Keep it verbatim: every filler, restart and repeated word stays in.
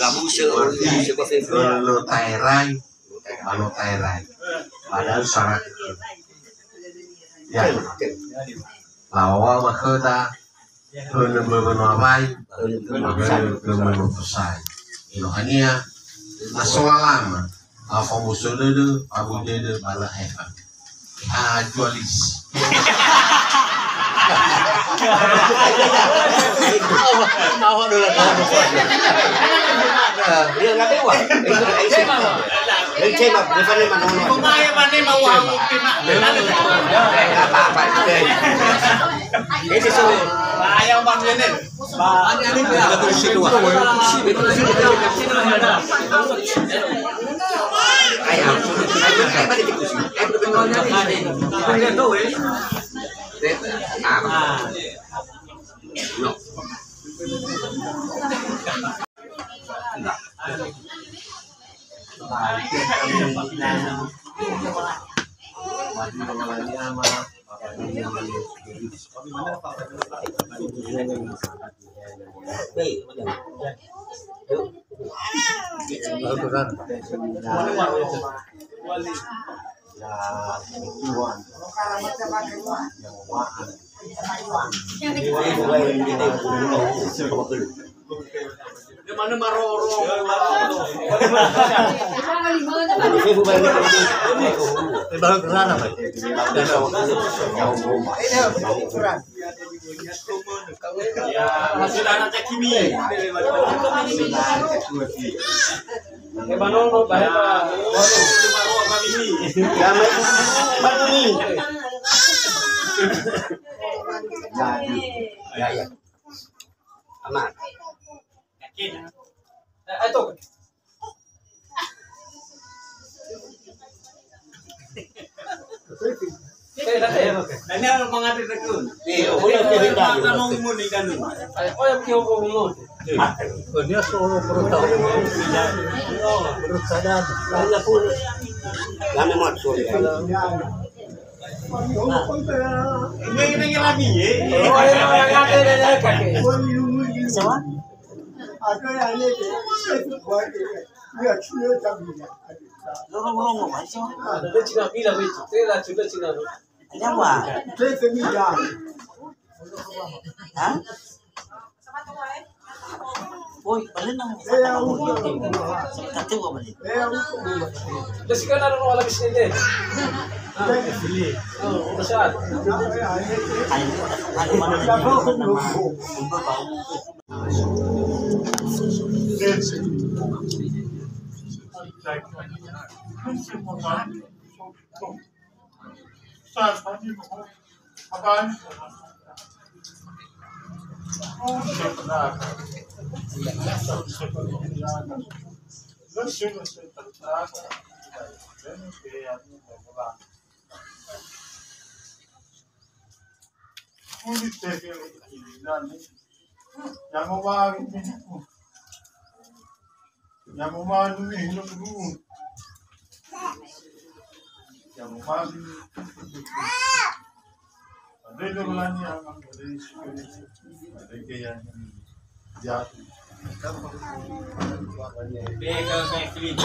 Labusö, labusö ba fefu. Lo, lo taerai, ba lo taerai. Padahal syarat. Ya. Lawa ba khöda, hölö mböwö no awai, hölö mböwö no pesai. Inohania, na so lalama, afamuso dödö, abu dödö, ba la efa. Ah, jualis. Awak dulu. Ya, nggak ada uang. Ini cema, ini cema, ini cema, mana, mana. Pemain mana mau uang, cema. Apa, apa, cema. Ini sih, so. Ayam bang ini. Aman. Yakin? Eh, ayo, tuh. Ini orang mengatur betul. Iya, boleh cerita. Ayo, oh, yang kau ngomong. Dia suruh perut tahu. Perut sadar. Hanya pun. Kami maksud. Ini, ini lagi, ya. Oh, iya, iya, iya, iya, iya. Siapa? Lorong-lorong, Mas. Ada Cina bilang begitu. Tela, Cina, Cina. Ada apa? Hah? Woi, balik nang. Kata apa balik? Terus kan ada orang lagi sini deh. Nah, oh, besar. Ayo, ayo, mana lagi? Uli teke lo kini nani. Yang mau bagi minyaku. Yang mau bagi minyak dulu. Yang mau bagi. Ada yang berani aman, ada yang suka. Ada yang jatuh. Beka saya klik.